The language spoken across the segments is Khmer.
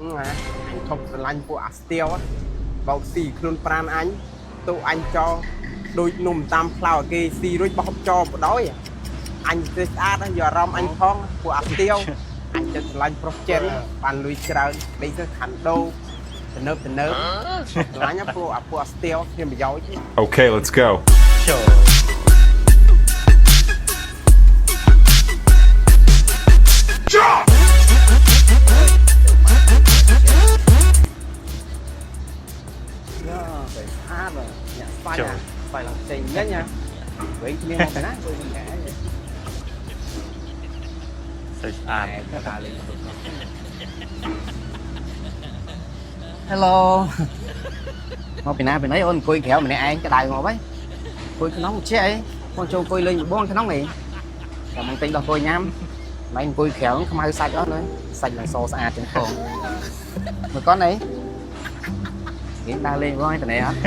ណាអញធប់ស្រឡាញ់ពួកអាស្ទាវបោកស៊ីខ្លួនប្រានអញទូអញចោលដូចនំតាមផ្លូវគេស៊ីរួចបោះចោលបដ ாய் អញទេស្អាតយកអារម្មណ៍អញផងពួកអាស្ទាវអញចិត្តស្រឡាញ់ប្រុសចិនបានលុយច្រើនដេកទៅខណ្ដូទំនើបទំនើបស្រឡាញ់ពួកអាពួកអាស្ទាវគ្មានប្រយោជន៍ទេ Okay, let's go. ចូល យ៉ាស្អាតញាក់ស្បាច់ស្បាច់ឡើងចេញញ៉ាញវិញគ្នាមកណាជួយមិនដែរ ស្អាតស្អាត តែលេង Hello មកពីណាពីណីអូនអង្គុយក្រៅម្នាក់ឯងក្តៅមកហើយអង្គុយក្នុងចេះអីបងចូលអង្គុយលេងបងក្នុងនេះតែមកទិញដោះអង្គុយញ៉ាំម៉ែអង្គុយក្រៅខ្មៅសាច់អស់ហើយសាច់ឡើងសស្អាតចឹងផងមើលកូនអីគេដើរលេងបងឯងតនេះអត់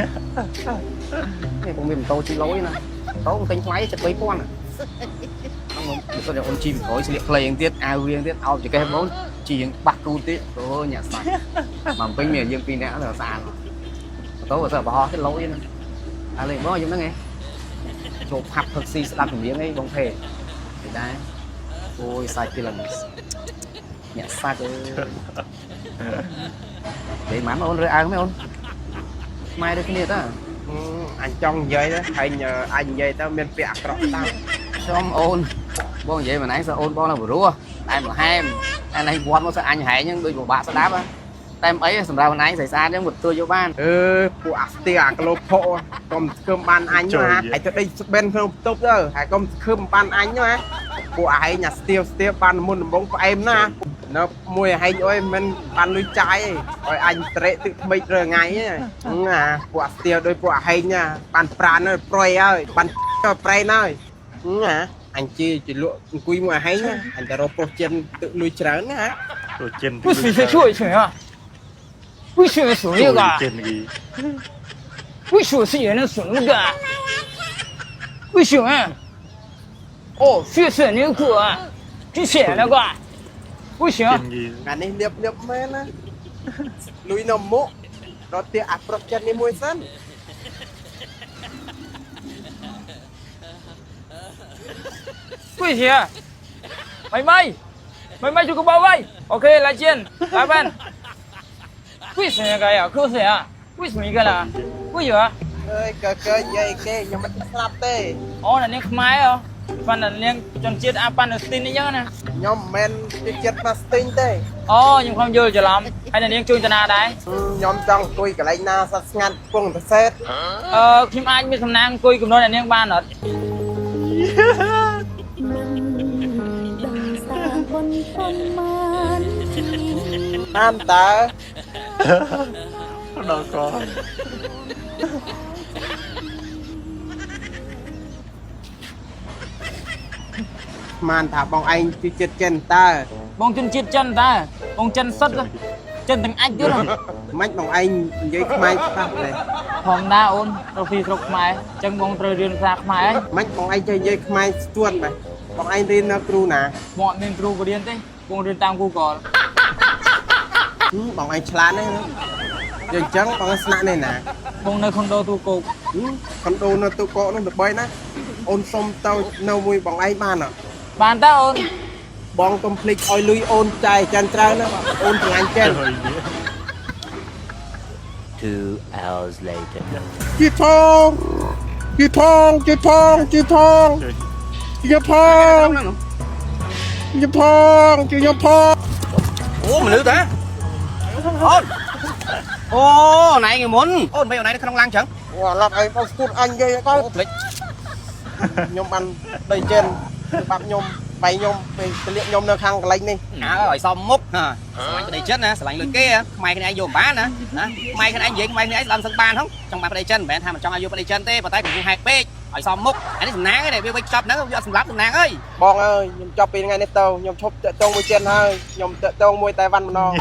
នេះបងមានម៉ូតូជិះលយណាម៉ូតូទិញថ្លៃចិត្ត3000ហ្នឹងមកបើសិនជាអូនជិះពីក្រោយស្លៀកខ្លីយ៉ាងទៀតអាវវាងទៀតអោបចកេះបងជិះយ៉ាងបាក់គូទៀតអូញាក់សាច់មកពេញមានយើងពីរនាក់ទៅស្អាត ម៉ូតូបើសិនបរោះទៅលយណាអើលេងបងខ្ញុំហ្នឹងឯងចូលផាប់ផឹកស៊ីស្ដាប់ចម្រៀងអីបងភេពីដែរអូយសាច់ពីឡើងញាក់សាច់អើយនិយាយម៉ាន់អូនរើអើងមែនអូនខ្មែរដូចគ្នាតា អញចង់និយាយទៅហើយអញនិយាយទៅមានពាក្យអាក្រក់តាម ខ្ញុំអូនបងនិយាយម្នាក់សើអូនបងនៅព្រោះតែមហែមតែឯងវត្តមកសើអញហែងហ្នឹងដូចពិបាកស្ដាប់តែអីសម្រាប់ឯងស្អាតស្អាតហ្នឹងមកទទួលយកបាន អឺពួកអាស្ទាអាក្លោផុកកុំស្គមបានអញណាហើយទៅដេកស្បិនក្នុងបន្ទប់ទៅហើយកុំស្គមបានអញណាពួកឯងអាស្ទាវស្ទាវបានមុនដំបងផ្អែមណានៅមួយឯងអុយមិនបានលុយចាយឯងឲ្យអញត្រេកទឹកថ្មិចរើថ្ងៃណាពួកអាស្ទាវដោយពួកឯងណាបានប្រានហើយប្រយហើយបានប្រែនហើយណាអញជាជាលក់អង្គុយមួយឯងអញទៅរកប្រុសចិនទឹកលុយច្រើនណា ตัวเจน 不许去说一群啊！不许说那个， เจนกี 不许是也能说那个，不许啊！哦，学是那个，之前那个，不行 เจ。นกี ថ្ងៃនេះលៀបលៀបមែនណាលុយនៅមុខរត់ទៀតអាប្រុសចិននេះមួយសិន 不行，妹妹，妹妹就个宝贝，OK，来见，老板。为什么个呀？可是啊，为什么一个啦？不行啊！ អើយកកើនិយាយគេខ្ញុំមិនស្លាប់ទេ អូណានាងខ្មែរហ៎ប៉ាន់ណានាងជនជាតិអាប៉ាន់ស្ទីននេះចឹងណា ខ្ញុំមិនមែនជាចិត្តប៉ាស្ទីងទេ អូខ្ញុំខំយល់ច្រឡំហើយណានាងជួយតាណាដែរ ខ្ញុំចង់អង្គុយកន្លែងណាសត្វស្ងាត់ពងតសេត អឺខ្ញុំអាចមានសំណាងអង្គុយកំណត់អ្នកនាងបានអត់ មិនដឹងសាងបុណ្យប៉ុន្មានជា តាមតើ ดอกกอน ស្មានថាបងឯងជាចិត្តចិនតើ បងជនជាតិចិនតើបងចិនសុទ្ធចិនទាំងអាចទៀត មិនបងឯងនិយាយខ្មែរច្បាស់ទេ ធម្មតាអូនរកស៊ីស្រុកខ្មែរអញ្ចឹងបងត្រូវរៀនភាសាខ្មែរហើយ មិនបងឯងចេះនិយាយខ្មែរស្ទួនបែបងឯងរៀននៅគ្រូណា បងអត់មានគ្រូបរៀនទេបងរៀនតាម Google បងឯងឆ្លាតណាស់និយាយអញ្ចឹងបងឯងស្នាក់នៅណា បងនៅខុនដូទូគោក ខុនដូនៅទូកកនោះល្បីណាអូនសុំទៅនៅមួយបងឯងបានអត់ បានតើអូន បងកុំភ្លេចឲ្យលុយអូនចាយចិនច្រើនណាអូនឆ្លាញ់ចិន Two hours later. ជីថងជីថងជីថងជីថងជីថងជីថងជីថង អូមនុស្សតាអូនអូណៃថ្ងៃមុនអូនមិនអូនណៃនៅក្នុងឡាំងចឹង វ៉ាឡាត់ឲ្យបងស្គួតអញនិយាយទៅ អូភ្លេច ខ្ញុំបានដីចិនបាប់ខ្ញុំបៃខ្ញុំពេលទលាកខ្ញុំនៅខាងកន្លែងនេះ អើឲ្យសមមុខស្រឡាញ់ប្តីចិនណាស្រឡាញ់លុយគេខ្មែរគ្នាឯងយកមិនបានណាណាខ្មែរគ្នាឯងនិយាយខ្មែរគ្នាឯងស្ដាប់សឹងបានហងចង់បានប្តីចិនមិនមែនថាមិនចង់ឲ្យយកប្តីចិនទេប៉ុន្តែកំពុងហែកពេកឲ្យសមមុខអានេះសំណាងឯងវាវិចចប់ហ្នឹងវាអត់សម្រាប់សំណាងអើយ បងអើយខ្ញុំចប់ពីថ្ងៃនេះទៅខ្ញុំឈប់តាក់ទងមួយចិនហើយខ្ញុំតាក់ទងមួយតៃវ៉ាន់ម្ដង